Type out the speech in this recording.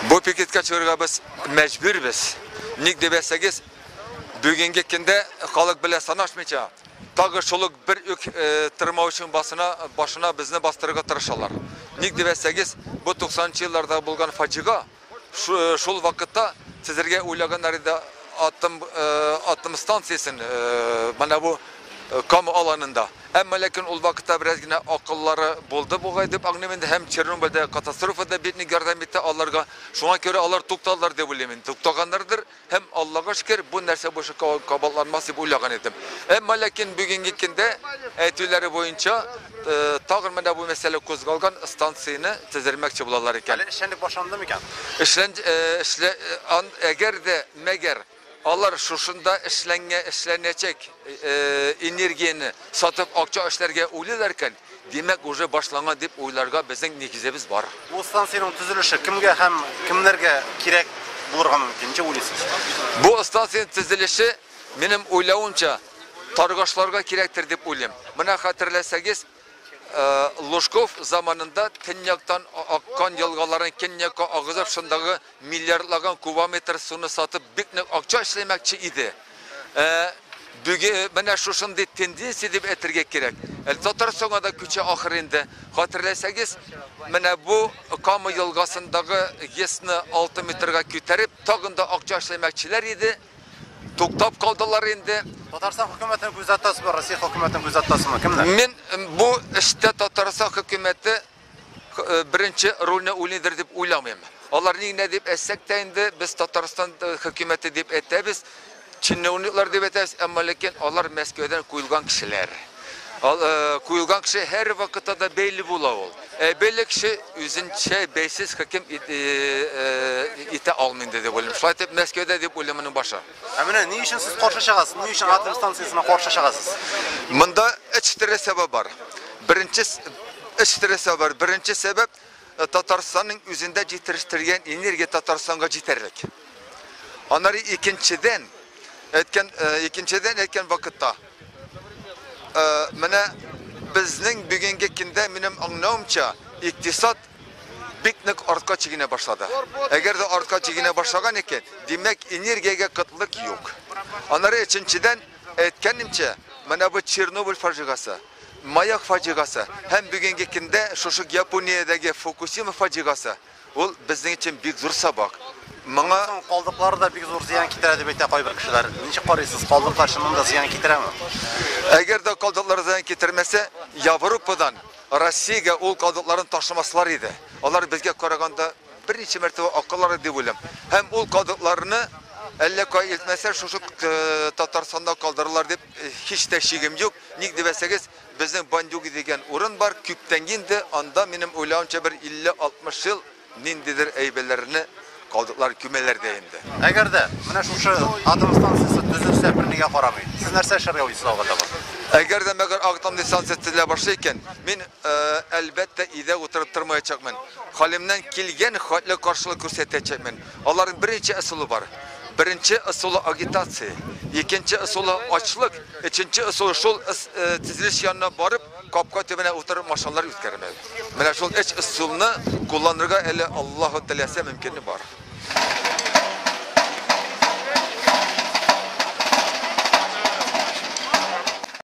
Бу пикетка чыгарга без мәҗбүрбез. Ник дип әйтсәгез, бүгенге көндә халык белән санашмыйча, тагы шул ук бер үк тырмаучының басына, башына безне бастырырга тырышалар. Ник дип әйтсәгез, бу 90 елларда булган фаҗига, шул вакытта төзергә уйлаганнар иде атом станциясен, менә бу Кама аланында. Әмма ләкин ул вакытта бераз генә акыллары булды бугай дип аңлыйм инде, һәм Чернобыльдә катастрофа да бик нык ярдәм итте аларга. Шуңа күрә алар тукталдылар дип уйлыйм инде. Туктаганнардыр һәм Аллага шөкер, бу нәрсә бу кабатланмас дип уйлаган идем. Әмма ләкин бүгенге көндә әйтүләре буенча тагын менә бу мәсьәлә кузгалган, станцияне төзермәкче булалар икән. Әле эшчәнлек башланды микән? Эшлән, эшлә, әгәр дә мәгәр алар шушында эшләнгә, эшләнәчәк энергияне сатып акча эшләргә уйлыйлар икән, димәк, уже башланган дип уйларга безнең нигезебез бар. Бу станциянең төзелеше кемгә һәм кемнәргә кирәк булырга мөмкин, ничек уйлыйсыз? Бу станциянең төзелеше, минем уйлавымча, торгашларга кирәктер дип уйлыйм. Менә хәтерләсәгез, Лужков заманында төньяктан аккан елгаларын көньякка агызып, шундагы миллиардлаган кубометр суны сатып бик нык акча эшләмәкче иде. Бүген менә шушындый тенденция дип әйтергә кирәк. Әле Татарстанга да күчә ахыр инде. Хәтерләсәгез, менә бу Кама елгасындагы ГЭСны 6 метрга күтәреп, тагын да акча эшләмәкчеләр иде. Туктап калдылар инде. Татарстан хөкүмәтен күздә тотасызмы, Россия хөкүмәтен күздә тотасызмы? Кемне? Мин бу эштә Татарстан хөкүмәте беренче рольне уйныйдыр дип уйламыйм. Алар ни генә дип әйтсәк тә инде, без Татарстан хөкүмәте дип әйтәбез, чиновниклар дип әйтәбез, әмма ләкин алар Мәскәүдән куелган кешеләр. Куелган кеше һәр вакытта да бәйле була ул. Ә бәйле кеше үзенчә бәйсез хөкем итә алмый инде дип уйлыйм. Шулай итеп Мәскәүдә дип уйлыйм моның башы. Ә менә ни өчен сез каршы чыгасыз? Ни өчен атом станциясенә каршы чыгасыз? Монда өч төрле сәбәп бар. Беренче өч төрле сәбәп бар. Беренче сәбәп Татарстанның үзендә җитештерелгән энергия Татарстанга җитәрлек. Аннары икенчедән әйткән, икенчедән әйткән вакытта менә безнең бүгенге көндә, минем аңлавымча, икътисад бик нык артка чигенә башлады. Әгәр дә артка чигенә башлаган икән, димәк, энергиягә кытлык юк. Аннары өченчедән, әйткәнемчә, менә бу Чернобыль фаҗигасы, Маяк фаҗигасы һәм бүгенге көндә шушы Япониядәге Фукусима фаҗигасы, ул безнең өчен бик зур сабак. Моңа Соң калдыклары да бик зур зыян китерә дип әйтә кайбер кешеләр. Ничек карыйсыз, калдыклар чыннан да зыян китерәме? Әгәр дә калдыклар зыян китермәсә, Европадан Россиягә ул калдыкларын ташымаслар иде. Алар безгә караганда берничә мәртәбә акыллырак дип уйлыйм. Һәм ул калдыкларны әллә кая илтмәсә, шушы Татарстанда калдырырлар дип һич тә шигем юк. Ник дип әйтсәгез, безнең Бандюги дигән урын бар, күптән инде анда, минем уйлавымча, бер 50-60 ел ниндидер әйберләрне калдыклар күмәләр дә инде. Әгәр дә менә шушы атом станциясе төзелсә, бернигә карамый, сез нәрсә эшләргә уйлыйсыз алга таба? Әгәр дә мәгәр атом станциясе төзелә башлый икән, мин, әлбәттә, өйдә утырып тормаячакмын. Хәлемнән килгән хәтле каршылык күрсәтәчәкмен. Аларның берничә ысулы бар. Беренче ысулы агитация, икенче ысулы ачлык, өченче ысулы шул төзелеш янына барып, капка төбенә утырып машиналар үткәрмәү. Менә шул өч ысулны кулланырга әле Аллаһу теләсә мөмкинлек бар.